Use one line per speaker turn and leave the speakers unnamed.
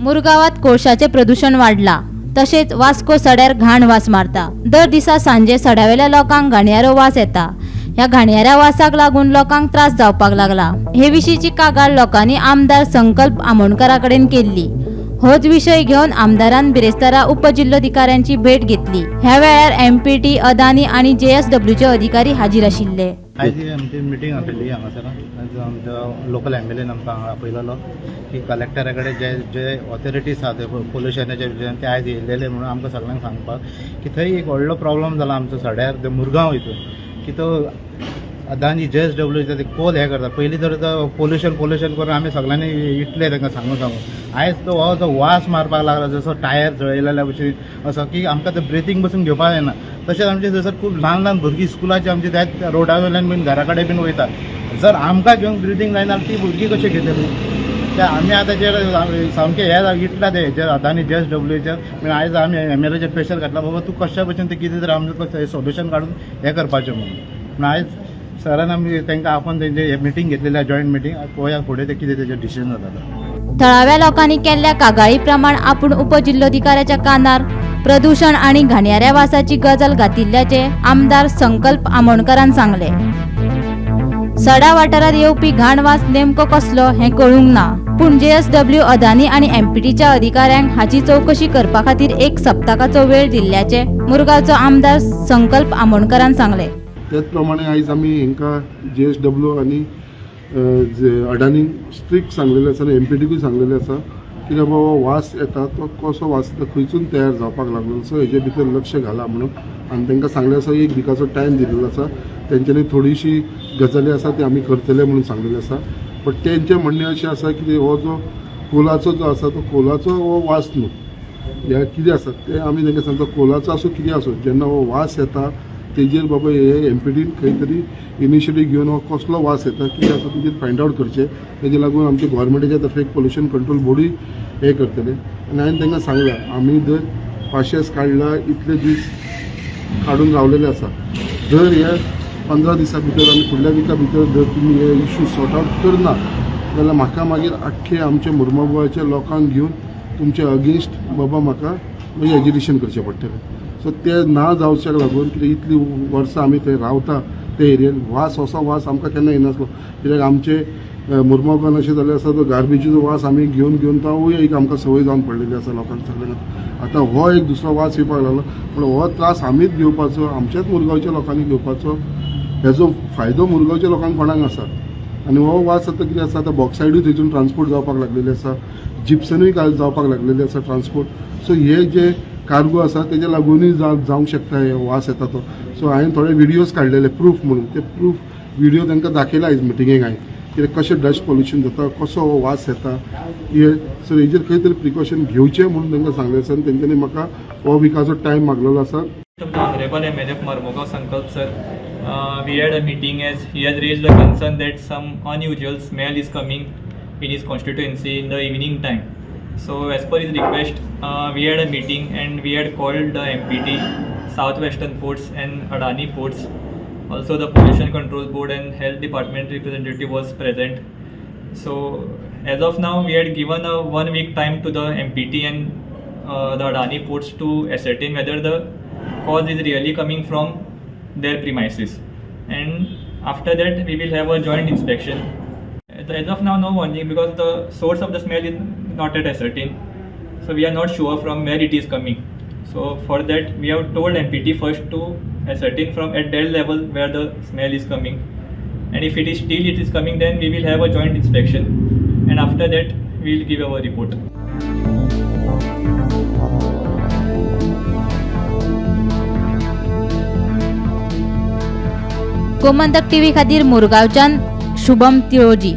मुरगांवात कोळशाचें प्रदूशण वाडलां. तशेंच वास्को सड्यार घाण वास मारता. दर दिसा सांजे सड्यावेल्या लोकांक घाणयारो वास येता. ह्या घाणयाऱ्या वासाक लागून लोकांक त्रास जावपाक लागला. हे विशींची कागाळ लोकांनी आमदार संकल्प आमोणकरा कडेन केल्ली. होच विशय घेवन आमदारान बिरेस्तारा उपजिल्होधिकाऱ्यांची भेट घेतली. ह्या वेळार एमपीटी, अदानी आनी जेएसडब्ल्यूचे अधिकारी हाजीर आशिल्ले.
आयज आमची मिटींग आसलेली हांगासर. आयज आमचो लोकल एमएलएन आमकां हांगा आपयलेलो की कलेक्टरा कडेन जे जे ऑथॉरिटीज आहा ते पोल्युशनाच्या विशयान ते आयज येयलेले म्हणून आमकां सगळ्यांक सांगपाक की थंय एक व्हडलो प्रॉब्लम जाला आमचो सड्यार ते मुरगांव हितून की तो अदानी जेएसडब्ल्यूचे ते कोल हे करता. पयलीं तर तो पोल्युशन पोल्युशन करून आमी सगळ्यांनी इटले तांकां सांगून सांगून. आयज तो हो जो वास मारपाक लागला जसो टायर जळयलेल्या भशेन असो की आमकां तो ब्रिथींग बसून घेवपाक जायना. तशेंच आमचे थंयसर खूब ल्हान ल्हान भुरगीं स्कुलाची आमची त्याच रोडा वयल्यान बीन घरा कडेन बीन वयता. जर आमकां घेवंक ब्रिथींग जायना जाल्यार ती भुरगीं कशी घेतली? ते आमी आतां जे सामके हे इटला ते हेचेर अदानी जेएसडब्ल्यूचेर. म्हणून आयज आमी एमएलएचेर प्रेशर घातला, बाबा तूं कशा भशेन ते कितें तरी आमकां सोल्युशन काडून हें करपाचें म्हणून. पूण आयज सरान आमी तांकां आपोवन तेंचे मिटींग घेतलेली आहा, जॉयंट मिटींग. पळोवया फुडें ते कितें तेजें डिसिजन जाता.
थळाव्या लोकांनी केल्ल्या कागाळी प्रमाण आपूण उपजिल्होधिकाऱ्याच्या कानार प्रदूशण आनी घाणयाऱ्या वासाची गजाल घातिल्ल्याचे आमदार संकल्प आमोणकरान सांगले. सडा वाठारात येवपी घाण वास नेमको कसलो हें कळूंक ना, पूण जेएसडब्ल्यू, अदानी आनी एमपीटीच्या अधिकाऱ्यांक हाची चवकशी करपा खातीर एक सप्तकाचो वेळ दिल्ल्याचे मुरगांवचो आमदार संकल्प आमोणकरान सांगले.
त्याच प्रमाणे आयज आमी हांकां जेएसडब्ल्यू आनी अडानीक स्ट्रिक्ट सांगलेलें आसा आनी एमपीटीकूय सांगलेलें आसा कित्याक बाबा वास येता तो कसो वास येता, खंयसून तयार जावपाक लागलो, सो हेजे भितर लक्ष घाला म्हणून. आनी तांकां सांगलें आसा, एक विकाचो टायम दिलेलो आसा. तेंच्यांनी थोडीशी गजाली आसा ती आमी करतले म्हणून सांगलेलें आसा. बट तेंचें म्हणणें अशें आसा की हो जो कोलाचो जो आसा तो कोलाचो हो वास न्हू ह्या कितें आसा तें. आमी तांकां सांगता, कोलाचो आसूं कितें आसूं, जेन्ना हो वास येता तेजेर बाबा हे एमपीटीन खंय तरी इनिशिएटीव घेवन हो कसलो वास येता, कितें आसा तेजेर फायंड आवट करचें. तेजे लागून आमचे गोवोरमेंटाच्या तर्फे एक पोल्युशन कंट्रोल बोर्डूय हें करतले. आनी हांवें तांकां सांगलां, आमी जर पाशेंस काडला, इतले दीस काडून रावलेले आसा, जर हे 15 दिसां भितर आनी फुडल्या विका भितर जर तुमी हे इशू सॉर्ट आवट करना जाल्यार म्हाका मागीर आख्खे आमचे मुरमागांवच्या लोकांक घेवन तुमचे अगेन्स्ट बाबा म्हाका मागीर एजिटेशन करचें पडटलें. सो ते ना जावच्याक लागून, कित्याक इतलीं वर्सां आमी थंय रावता ते एरियेन, वास असो वास आमकां केन्ना येनासलो. कित्याक आमचे मुरमागांवान अशें जाल्लें आसा, तो गार्बेजीचो वास आमी घेवन घेवन तोवूय एक आमकां संवय जावन पडलेली आसा लोकांक सगळ्यांक. आतां हो एक दुसरो वास येवपाक लागलो, पूण हो त्रास आमीच घेवपाचो, आमच्याच मुरगांवच्या लोकांनी घेवपाचो? हेजो फायदो मुरगांवच्या लोकांक कोणाक आसा? आनी हो वास आतां कितें आसा, आतां बॉक्सायडूय थंयसून ट्रान्सपोर्ट जावपाक लागलेली आसा, जिप्सनूय काल जावपाक लागलेली आसा ट्रान्सपोर्ट. सो हे जे कार्गो आसा तेजे लागूनय जावंक शकता हे वास येता तो. सो हांवें थोडे व्हिडियोज काडलेले प्रूफ म्हणून. ते प्रूफ व्हिडियो तांकां दाखयला आयज मिटिंगेक हांवें, कित्याक कशें डस्ट पोल्युशन जाता, कसो हो वास येता हे. सो हेजेर खंय तरी प्रिकॉशन घेवचें म्हणून तांकां सांगलें आसा आनी तेंच्यांनी म्हाका हो विकाचो टायम मागलेलो आसा.
Of the Honorable MLA of Marmugao Sankalp sir, we had a meeting as he has raised the concern that some unusual smell is coming in his constituency in the evening time. So as per his request, we had a meeting and we had called the MPT, Southwestern Ports and Adani Ports. Also the Pollution Control Board and Health Department representative was present. So as of now, we had given a 1 week time to the MPT and the Adani Ports to ascertain whether the cause is really coming from their premises. And after that, we will have a joint inspection. As of now, no warning because the source of the smell is not yet ascertained. So we are not sure from where it is coming. So for that, we have told MPT first to ascertain from at their level where the smell is coming. And if it is still it is coming, then we will have a joint inspection. And after that, we will give our report.
Gomantak TV खातीर मुरगांवच्यान शुभम तिळोजी.